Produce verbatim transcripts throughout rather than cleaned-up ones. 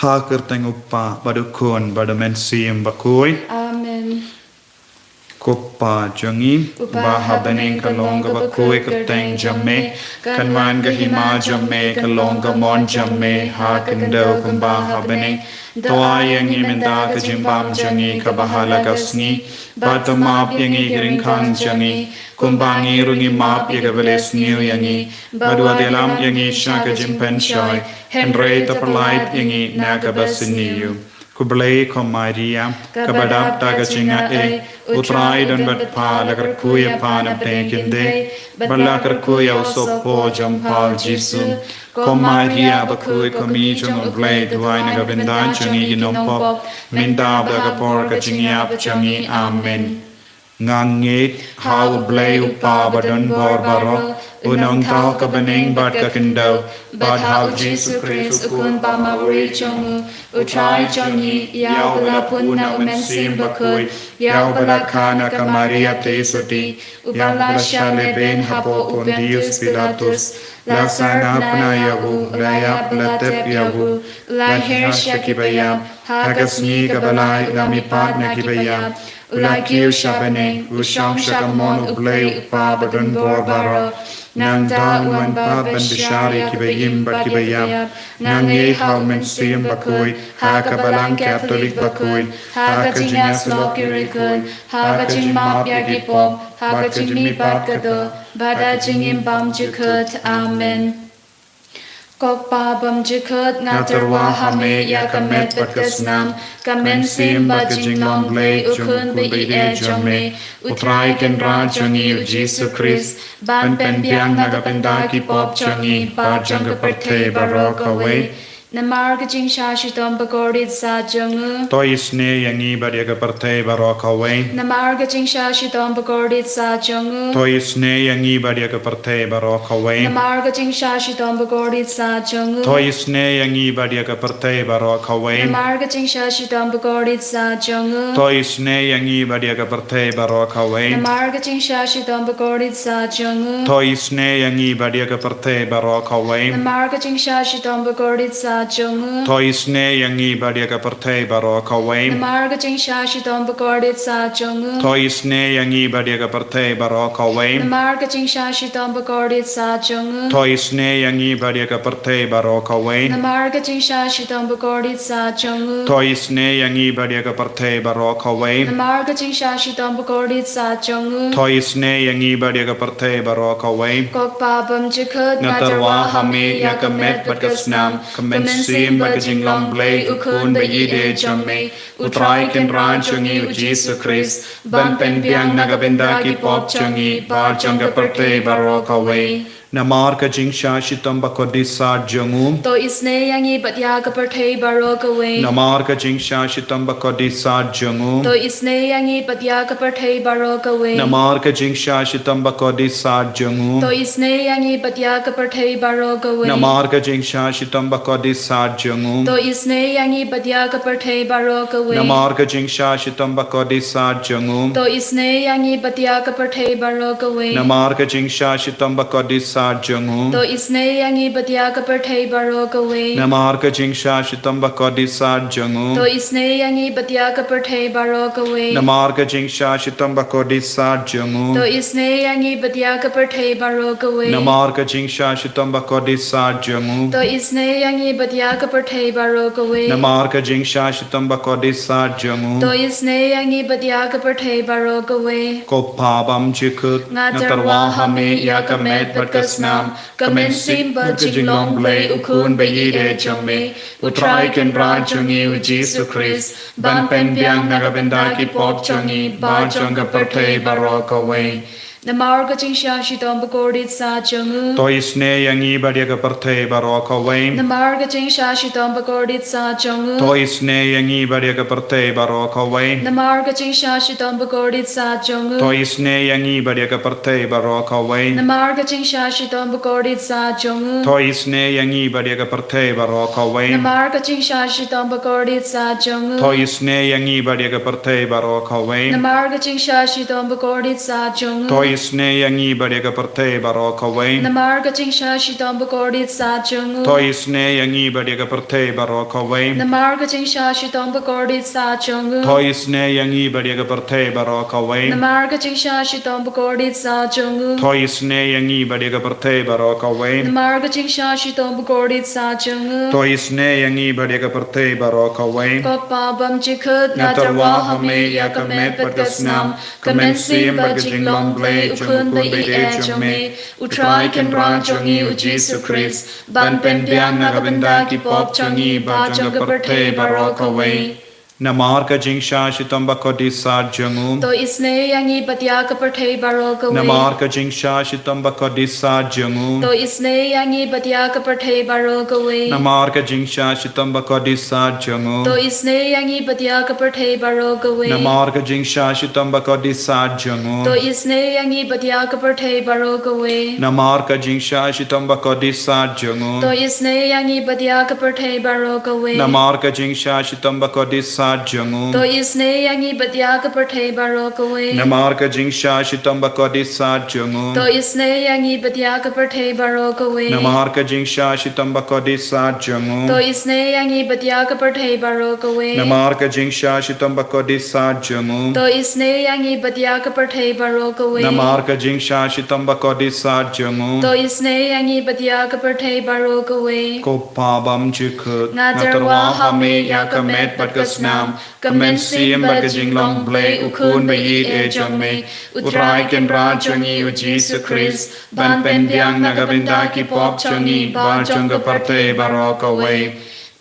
Ha ka kyrteng u Kpa bad u Khun bad u Mynsiem Bakhuid. Amen. Ko Pa jong ngi uba ha bneng, ka long kaba khuid ka kyrteng jong me, kan wan ka hima jong me, ka long ka mon jong me ha ka khyndew kumba ha bneng. To ai ïa ngi mynta ka jingbam jong ngi kaba ha la ka sngi, bad to map ïa ngi ki ryngkang jong ngi, kumba ngi ruh ngi map ïa kiba leh sniew ïa ngi, bad wat ïalam ïa ngi sha ka jingpynshoi, hynrei to pyllait ïa ngi na kaba sniew. Khublei ko Maria, kaba dap da ka jingaiei, u Trai u don bad pha, la kyrkhu ïa pha na pdeng ki kynthei, bad la kyrkhu ïa u sohpop jong pha u Jisu. Ko Maria bakhuid, ko Kmie jong u Blei, duwai na ka bynta jong ngi ki nongpop, mynta bad ha ka por ka jingïap jong ngi. Amen. Nga ngeit ha u Blei u Kpa ba don bor baroh, u nongthaw ka bneng bad ka khyndew, bad ha u Jisu Khrist u Khun ba marwei jong u, u Trai jong ngi, ïa uba la pun na u Mynsiem Bakhuid, ïa uba la kha na ka Maria Theisotti, uba la shah lehbeiñ hapoh Pontius Pilatus, la sngap na ïa u, la ïap, la tep ïa u, la hiar sha kiba ïap, ha ka sngi kaba lai la mihpat na kiba ïap, u la kiew sha bneng, u shong sha ka mon u Blei u Kpa ba don bor baroh. Nangta un wan pat ban bishar ïa kiba im bad kiba ïap. Nga ngeit ha u Mynsiem Bakhuid, ha ka Balang Katholik bakhuid, ha ka jingïasyllok ki riewkhuid, ha ka jingmap ïa ki pop, ha ka jingmihpat ka doh, bad ha ka jingimbam jukut. Amen. Ko Kpa bymjukut, nga tyrwa ha me ïa ka met bad ka snam, ka mynsiem bad ka jinglong Blei u Khun baieit jong me, u Trai Kynrad jong ngi u Jisu Khrist, ban pynbiang na ka bynta ki pop jong ngi bad jong ka pyrthei baroh kawei. Namar ka jingshah shitom bakordit sah jong u, to isynei ïa ngi bad ïa ka pyrthei baroh kawei. Namar ka jingshah shitom bakordit sah jong u, to isynei ïa ngi bad ïa ka pyrthei baroh kawei. Namar ka jingshah shitom bakordit sah jong u, to isynei ïa ngi bad ïa ka pyrthei baroh kawei. Namar ka jingshah shitom bakordit sah jong u, to isynei ïa ngi bad ïa ka pyrthei baroh kawei. Namar ka jingshah shitom bakordit sah jong u, to isynei ïa ngi bad ïa ka pyrthei baroh kawei. Namar ka jingshah shitom bakordit sah jong u, to isynei ïa ngi bad ïa ka pyrthei baroh kawei. Namar ka jingshah shitom bakordit sah jong u, to isynei ïa ngi bad ïa ka pyrthei baroh kawei. Namar ka jingshah shitom bakordit sah jong u, to isynei ïa ngi bad ïa ka pyrthei baroh kawei. Namar ka jingshah shitom bakordit sah jong u, to isynei ïa ngi bad ïa ka pyrthei baroh kawei. Namar ka jingshah shitom bakordit sah jong u, to isynei ïa ngi bad ïa ka pyrthei baroh kawei. Ko Kpa bymjukut, nga tyrwa ha me ïa ka met bad ka snam, ka mynsiem bad ka jinglong Blei u Khun baieit jong me, u Trai Kynrad jong ngi u Jisu Khrist, ban pynbiang na ka bynta ki pop jong ngi bad jong ka pyrthei baroh kawei. Namar ka jingshah shitom bakordit sah jong u, to isynei ïa ngi bad ïa ka pyrthei baroh kawei. Namar ka jingshah shitom bakordit sah jong u, to isynei ïa ngi bad ïa ka pyrthei baroh kawei. Namar ka jingshah shitom bakordit sah jong u, to isynei ïa ngi bad ïa ka pyrthei baroh kawei. Namar ka jingshah shitom bakordit sah jong u, to isynei ïa ngi bad ïa ka pyrthei baroh kawei. Namar ka jingshah shitom bakordit sah jong u, to isynei ïa ngi bad ïa ka pyrthei baroh kawei. Namar ka jingshah shitom bakordit sah jong u, to isynei ïa ngi bad ïa ka pyrthei baroh kawei. Namar ka jingshah shitom bakordit sah jong u, to isynei ïa ngi bad ïa ka pyrthei baroh kawei. Namar ka jingshah shitom bakordit sah jong u, to isynei ïa ngi bad ïa ka pyrthei baroh kawei. Namar ka jingshah shitom bakordit sah jong u, to isynei ïa ngi bad ïa ka pyrthei baroh kawei. Namar ka jingshah shitom bakordit sah jong u, to isynei ïa ngi bad ïa ka pyrthei baroh kawei. Ko Kpa bymjukut, nga tyrwa ha me ïa ka met bad ka snam, ka mynsiem bad ka jinglong Blei u Khun baieit jong me, u Trai Kynrad jong ngi u Jisu Khrist, ban pynbiang na ka bynta ki pop jong ngi bad jong ka pyrthei baroh kawei. Namar ka jingshah shitom bakordit sah jong u, to isynei ïa ngi bad ïa ka pyrthei baroh kawei. Namar ka jingshah shitom bakordit sah jong u, to isynei ïa ngi bad ïa ka pyrthei baroh kawei. Namar ka jingshah shitom bakordit sah jong u, to isynei ïa ngi bad ïa ka pyrthei baroh kawei. Namar ka jingshah shitom bakordit sah jong u, to isynei ïa ngi bad ïa ka pyrthei baroh kawei. Namar ka jingshah shitom bakordit sah jong u, to isynei ïa ngi bad ïa ka pyrthei baroh kawei. Namar ka jingshah shitom bakordit sah jong u, to Isynei ïa ngi bad ïa ka pyrthei baroh kawei. Namar ka jingshah shitom bakordit sah jong u. To isynei ïa ngi bad ïa ka pyrthei baroh kawei. Namar ka jingshah shitom bakordit sah jong u. To isynei ïa ngi bad ïa ka pyrthei baroh kawei. Namar ka jingshah shitom bakordit sah jong u. To isynei ïa ngi bad ïa ka pyrthei baroh kawei. Namar ka jingshah shitom bakordit sah jong u. To isynei ïa ngi bad ïa ka pyrthei baroh kawei. Ko Pa bymjukut, nga tyrwa ha me ïa ka met bad ka snam, ka mynsiem bad ka jinglong Blei u Khun ba ïeit jong me, U Trai Kynrad jong ngi U Jisu Khrist, ban pynbiang na ka bynta ki pop jong ngi bad jong ka pyrthei baroh kawei. Namar ka jingshah shitom bakordit sah jong u. To isynei ïa ngi bad ïa ka pyrthei baroh kawei. Namar ka jingshah shitom bakordit sah jong u. To isynei ïa ngi bad ïa ka pyrthei baroh kawei. Namar ka jingshah shitom bakordit sah jong u. To isynei ïa ngi bad ïa ka pyrthei baroh kawei. Namar ka jingshah shitom bakordit sah jong u. To isynei ïa ngi bad ïa ka pyrthei baroh kawei. Namar ka jingshah shitom bakordit sah jong u. To isynei ïa ngi bad ïa ka pyrthei baroh kawei. Namar ka jingshah shitom bakordit sah jong u. To isynei ïa ngi bad ïa ka pyrthei baroh kawei. Namar ka jingshah shitom bakordit sah jong u. To isynei ïa ngi bad ïa ka pyrthei baroh kawei. Namar ka jingshah shitom bakordit sah jong u. To isynei ïa ngi bad ïa ka pyrthei baroh kawei. Namar ka jingshah shitom bakordit sah jong u. To isynei ïa ngi bad ïa ka pyrthei baroh kawei. Namar ka jingshah shitom bakordit sah jong u. To isynei ïa ngi bad ïa ka pyrthei baroh kawei. Ko Pa bymjukut, nga tyrwa ha me ïa ka met bad ka snam, ka mynsiem bad ka jinglong Blei u Khun ba ïeit jong me, U Trai Kynrad jong ngi U Jisu Khrist, ban pynbiang na ka bynta ki pop jong ngi bad jong ka pyrthei baroh kawei.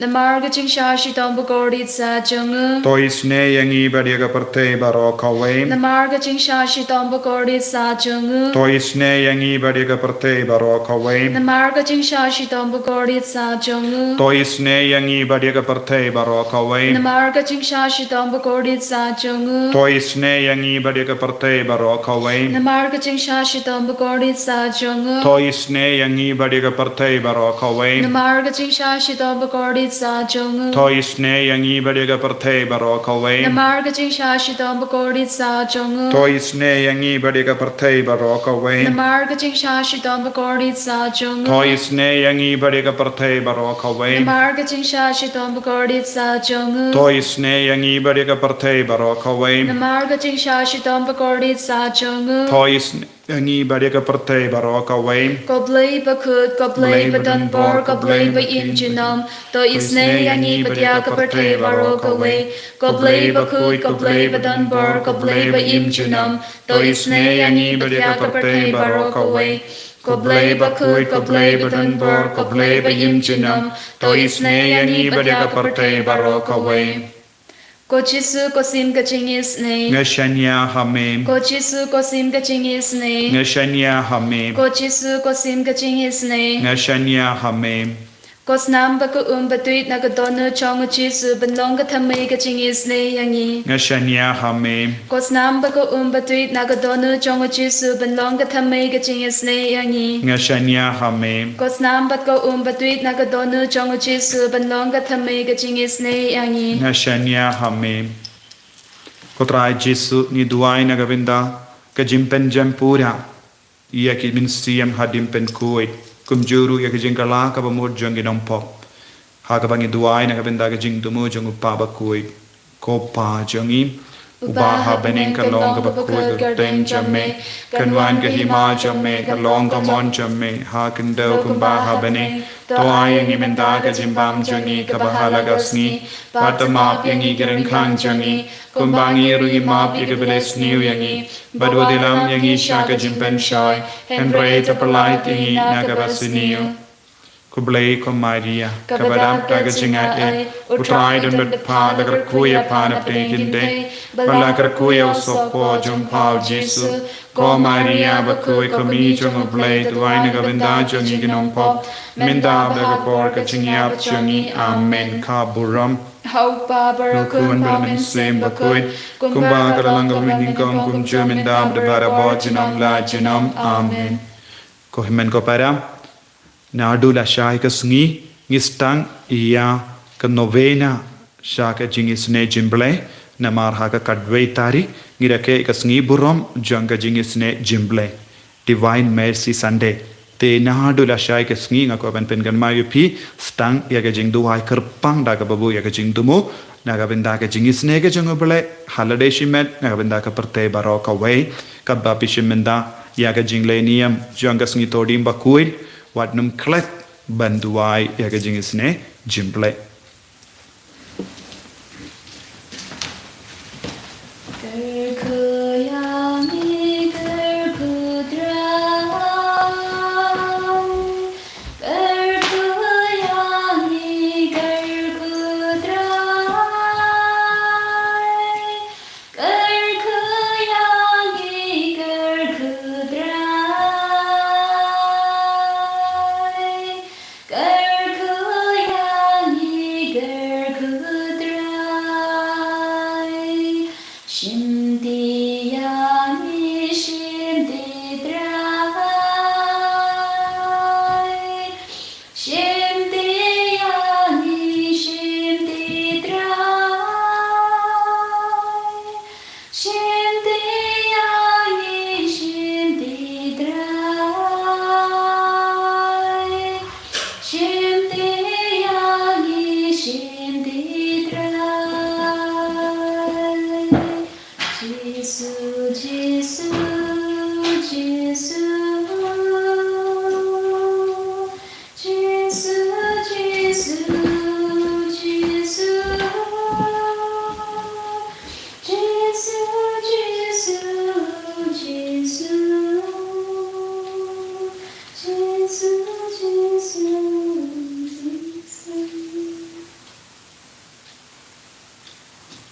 Namar ka jingshah shitom bakordit sah jong u. To isynei ïa ngi bad ïa ka pyrthei baroh kawei. Namar ka jingshah shitom bakordit sah jong u. To isynei ïa ngi bad ïa ka pyrthei baroh kawei. Namar ka jingshah shitom bakordit sah jong u. To isynei ïa ngi bad ïa ka pyrthei baroh kawei. Namar ka jingshah shitom bakordit sah jong u. To isynei ïa ngi bad ïa ka pyrthei baroh kawei. Namar ka jingshah shitom bakordit sah jong u. To isynei ïa ngi bad ïa ka pyrthei baroh kawei. Namar ka jingshah shitom bakordit sah jong u. To isynei ïa ngi bad ïa ka pyrthei baroh kawei. Namar ka jingshah shitom bakordit sah jong u. To isynei ïa ngi bad ïa ka pyrthei baroh kawei. Namar ka jingshah shitom bakordit sah jong u. To isynei ïa ngi bad ïa ka pyrthei baroh kawei. Namar ka jingshah shitom bakordit sah jong u. To isynei ïa ngi bad ïa ka pyrthei baroh kawei. Namar ka jingshah shitom bakordit sah jong u. To isynei ïa ngi bad ïa ka pyrthei baroh kawei. Ko Blei bakhuid, ko Blei badon bor, ko Blei ba im junom, to isynei ïa ngi bad ïa ka pyrthei baroh kawei. Ko Blei bakhuid, ko Blei badon bor, ko Blei ba im junom, to isynei ïa ngi bad ïa ka pyrthei baroh kawei. Ko Blei bakhuid, ko Blei badon bor, ko Blei ba im junom, to isynei ïa ngi bad ïa ka pyrthei baroh kawei. Ko Jisu, ko sim ka jingisynei. Nga shaniah ha me. Ko Jisu, ko sim ka jingisynei. Nga shaniah ha me. Ko Jisu, ko sim ka jingisynei. Nga shaniah ha me. Ko snam bad ka um batuid na ka dohnud jong u Jisu ban long ka thymmei ka jingisynei ïa ngi. Nga shaniah ha me. Ko snam bad ka um batuid na ka dohnud jong u Jisu ban long ka thymmei ka jingisynei ïa ngi. Nga shaniah ha me. Ko snam bad ka um batuid na ka dohnud jong u Jisu ban long ka thymmei ka jingisynei ïa ngi. Nga shaniah ha me. Ko Trai Jisu, ngi duwai na ka bynta ka jingpynjem pura ïa ki mynsiem hadien pynkhuid, kumjuh ruh ïa ka jingkylla kaba mut jong ki nongpop, ha kaba ngi duwai na ka bynta ka jingthmu jong u Kpa bakhuid. Ko Pa jong ngi uba ha bneng, kan long kaba khuid ka kyrteng jong me, kan wan ka hima jong me, kan long ka mon jong me ha khyndew kumba ha bneng. To ai ïa ngi mynta ka jingbam jong ngi kaba ha la ka sngi, bad to map ïa ngi ki ryngkang jong ngi, kumba ngi ruh ngi map ïa kiba la sniew ïa ngi, bad wat ïalam ïa ngi sha ka jingpynshoi, hynrei to pyllait ïa ngi na kaba sniew. Khublei ko Maria, kaba dap da ka jingai ei, u Trai u don bad pha, la kyrkhu ïa pha na pdeng ki kynthei, bad la kyrkhu ïa u sohpor jong pha u Jisu. Ko Maria bakhuid, ko Kmie jong u Blei, duwai na ka bynta jong ngi ki nongpop, mynta bad ha ka por ka jingïap jong ngi. Amen. Ka burom ha u Pa bad ha u Khun bad ha u Mynsiem Bakhuid, kumba ka la long ka la mynnyngkong, kumjuh mynta bad barabor, junom la junom. Amen. Ko hynmen ko para, naduh lashai ka sngi ngi sdang ïa ka novena sha ka jingisynei jong u Blei. Namar ha ka khatwei tarik ngi rakhe ïa ka sngi burom jong ka jingisynei jingblei, Divine Mercy Sunday. Te naduh lashai ka sngi nga kwah ban pynkynmaw ïa phi, sdang ïa ka jingduwai kyrpang da kaba buh ïa ka jingthmu na ka bynta ka jingisynei ka jong U Blei ha lade shimet, na ka bynta ka pyrthei baroh kawei. Katba phi shim bynta ïa ka jingleh niam jong ka sngi Thohdieng Bakhuid, wat nym klet ban duwai ïa ka jingisynei jingblei. Kyrkhu ïa ngi, kyrkhu Trai. Kyrkhu ïa ngi, kyrkhu Trai. Kyrkhu ïa ngi, kyrkhu Trai. Kyrkhu ïa ngi, kyrkhu Trai. Shim ti ïa ngi, shim ti Trai. Shim ti ïa ngi, shim ti Trai. Shim ti ïa ngi, shim ti Trai. Shim ti ïa ngi, shim ti Trai. Jisu, Jisu, Jisu.